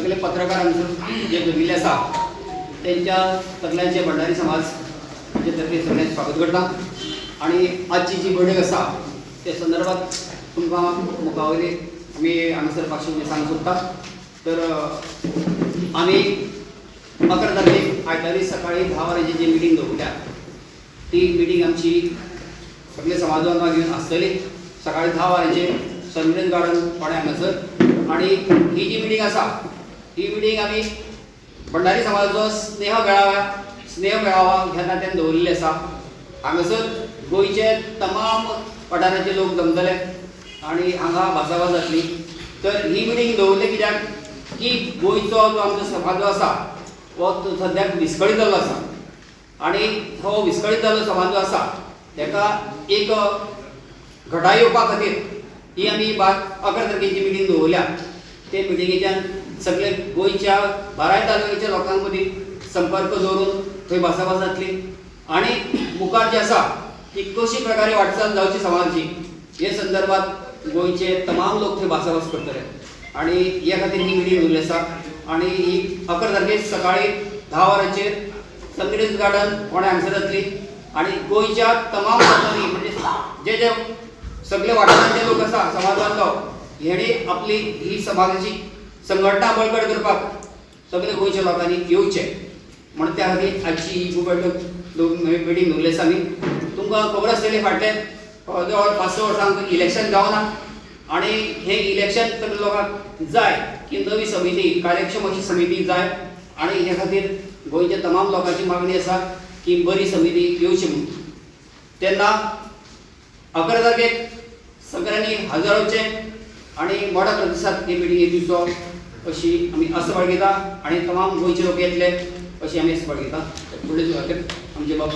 सगळे पत्रकार हांगसर जे जमिल्ले आसा तेंच्या सगल्यांचे भंडारी समाज तर्फे सगळ्यांचे स्वागत करता. आणि आजची जी बैठक आसा ते संदर्भात तुमकां मुखा वयली आमी हांगासर पाचशे सांगूंक सोदता. तर आमी 11 तारखेक आयतारी सकाळी 10 वरांची जी मिटींग दवरल्या ती मिटींग आमची सगळे समाज बांधवांक घेवन आसतली सकाळी 10 वरांचेर संमेलन गार्डन फोंड्या हांगासर. आनी ही जी मिटींग आसा ही मिटींग आमी भंडारी समाजाचो स्नेह मेळावा ह्या नात्यान दवरिल्ली आसा. हांगासर गोंयचे तमाम वाठाराचे लोक जमतले आनी हांगा भासाभास जातली. तर ही मिटींग दवरली कित्याक की गोंयचो जो आमचो समाज जो आसा हो सद्याक विस्कळीत जाल्लो आसा आनी हो विस्कळीत जाल्लो समाज जो आसा ताका एक घटाय येवपा खातीर ही आमी 11 तारखेची मिटींग दवरल्या. ते मिटिंगेच्यान सगळे गोंयच्या बाराय तालुक्याच्या लोकां मदीं संपर्क दवरून थंय भासाभास जातली आनी मुखार जी आसा ती कशी प्रकारे वाटचाल जावची समाजाची हे संदर्भात गोंयचे तमाम लोक थंय भासाभास करतले आनी हे खातीर ही मिटींग दवरिल्ली आसा. आनी ही 11 तारखेक सकाळी 10 वरांचेर संगीत गार्डन फोंड्या हांगसर जातली आनी गोंयच्या तमाम लोकांनी म्हणजे जे जे सगळे वाठारांचे लोक आसा समाज बांधव हेणी आपली ही समाजाची संघटना बळकट करपाक सगळे गोंयच्या लोकांनी येवचें म्हणून त्या खातीर आजची ही बैठक मिटींग दवरली आसा आमी. तुमकां खबर आसतली फाटले जवळ 5-6 वर्सां इलेक्शन जावना आनी हें इलेक्शन सगळे लोकांक जाय की नवी समिती, कार्यक्षम अशी समिती जाय आनी हे खातीर गोंयच्या तमाम लोकांची मागणी आसा की बरी समिती येवची म्हणून. तेन्ना 11 तारखेक सगळ्यांनी हजर रावचें आनी मोठो प्रतिसाद हे मिटिंगेक दिवचो अशी आमी आस्त बाळगिता आनी तमाम गोंयचे लोक येतले अशी आमी आस्त बाळगिता. फुडले सुवातेर आमचे बाब.